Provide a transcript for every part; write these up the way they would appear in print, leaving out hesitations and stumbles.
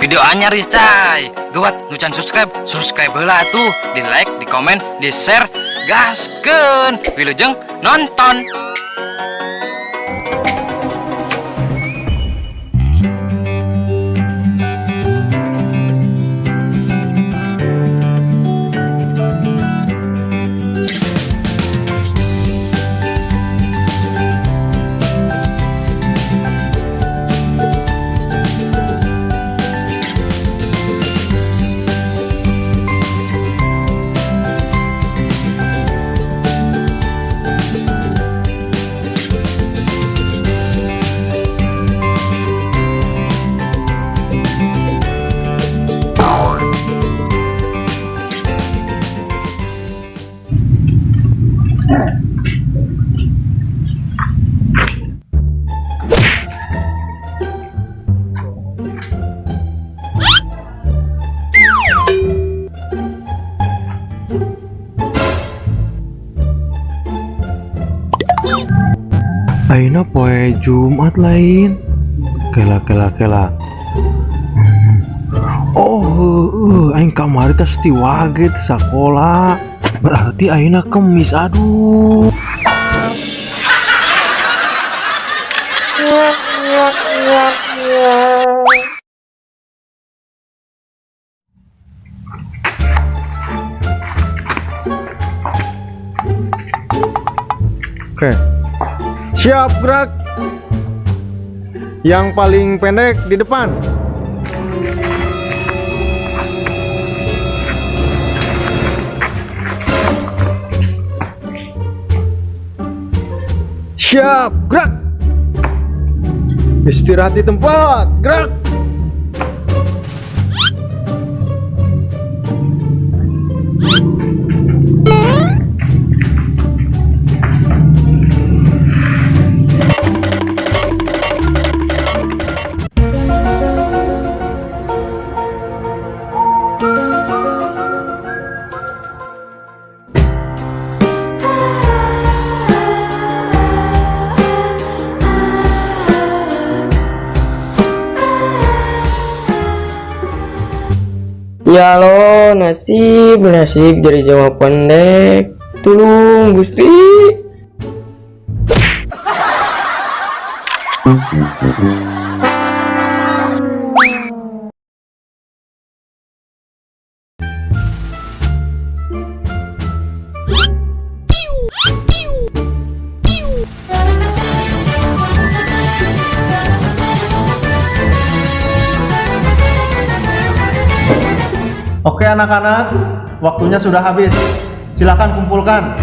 Video anyar ieu, cai. Gawat nu can subscribe, subscribe heula tuh, di like, di komen, di share, gaskeun. Wilujeng nonton. Ayeuna poe Jumat lain. Kela kela kela. Oh, heueuh, aing kamari teh ti wage teh sakola. Berarti ayeuna Kemis, aduh. Oke. Siap gerak. Yang paling pendek di depan. Siap gerak. Istirahat di tempat. Gerak. Ya lo, nasib nasib jadi jawab pendek. Tulung Gusti. Oke anak-anak, waktunya sudah habis. Silakan kumpulkan.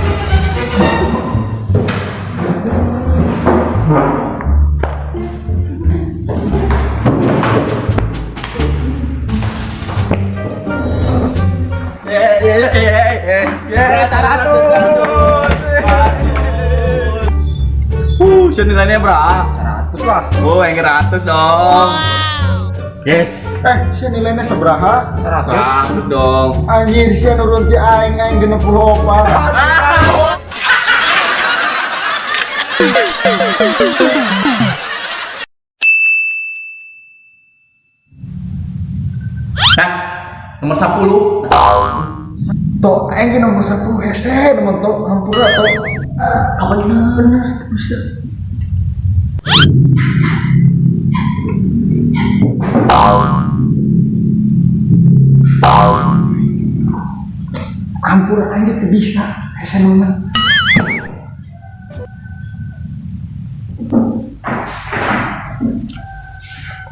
Nilainya berapa? 100 lah. Oh, yang 100 dong. Yes. Eh, si nilainya seberapa? 100 dong. Anjir, si nurun ti aing aing 64. Nah, nomor 10. Tok, aing ge nomor 10 hese nomor tok hampura tok. Kapan bener bisa. Hampura aing ge teu bisa hese nomor.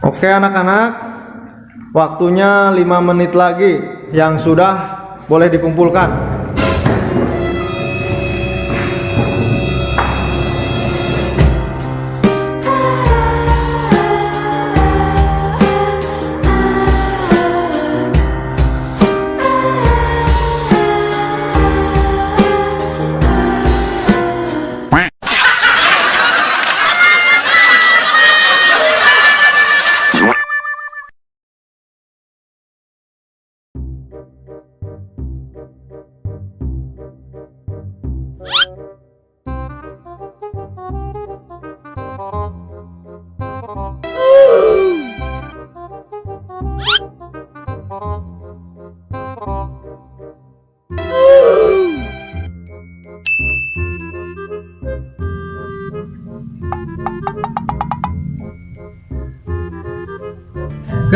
Oke anak-anak, waktunya 5 menit lagi. Yang sudah boleh dikumpulkan.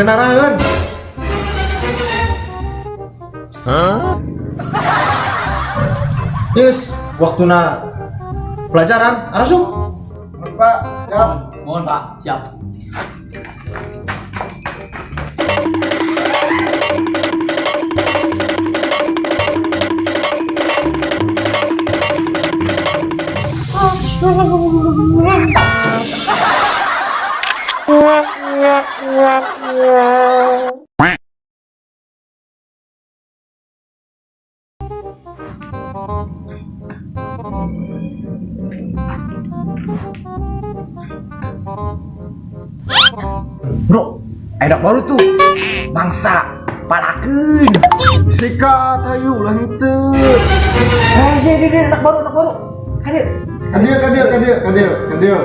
Kenaraeun. Yes, waktuna pelajaran arasup. Pak, siap. Mohon Pak, siap. Bro, anak baru tuh. Mangsa, palakeun. Sikat hayu ulah henteu. Eh, sih, dia, anak baru, anak baru. Hadir. Kadieu kadieu kadieu kadieu kadieu.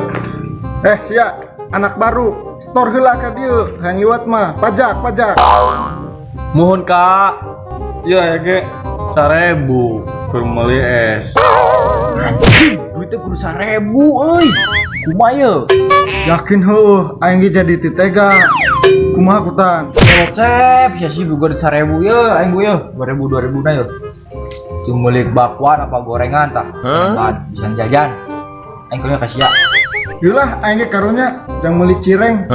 Eh, sia, anak baru, store heula ka dieu, hayang liwat mah, pajak pajak. Mohon Kak. Ya ge 1000 keur meuli es. Anjing, duitnya kudu 1000 euy. Kumaha ye? Yakin heueuh aing ge jadi teu tega. Kumaha kutan? Cep, sia sih boga duit 1000 ye, aing gue ye. 2000 2000 na ye. Cuma beli bakwan apa gorengan tah. Huh? Bisa jajan. Aing kunya kasih ya. Yeulah aing ge karunya jang meuli cireng.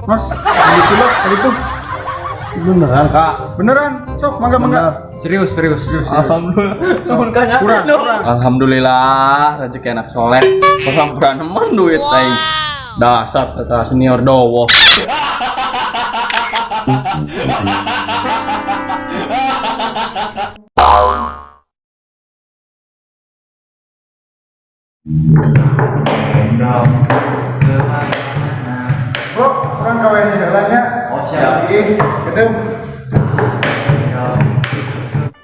Mas, meuli cilok tadi tuh. Beneran Kak? Beneran, sok mangga mangga. Serius, serius. Serius, serius. Alhamdulillah. Nuhun Kak ya. Kurang, kurang. Alhamdulillah rezeki anak soleh. Pasang nemen duit aing. Dasar kata senior dowo. Bro, kurang ka WC heula nya. Oh, siap. Ih, gedem.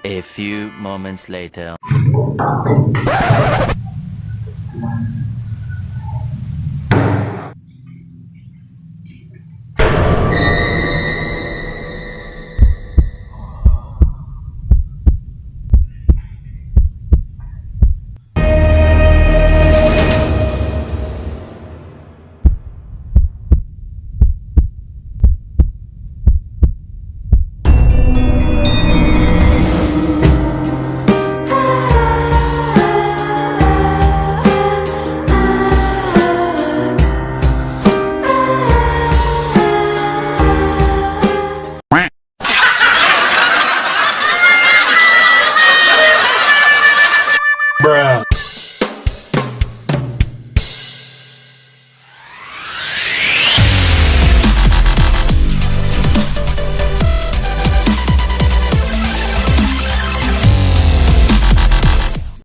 A few moments later.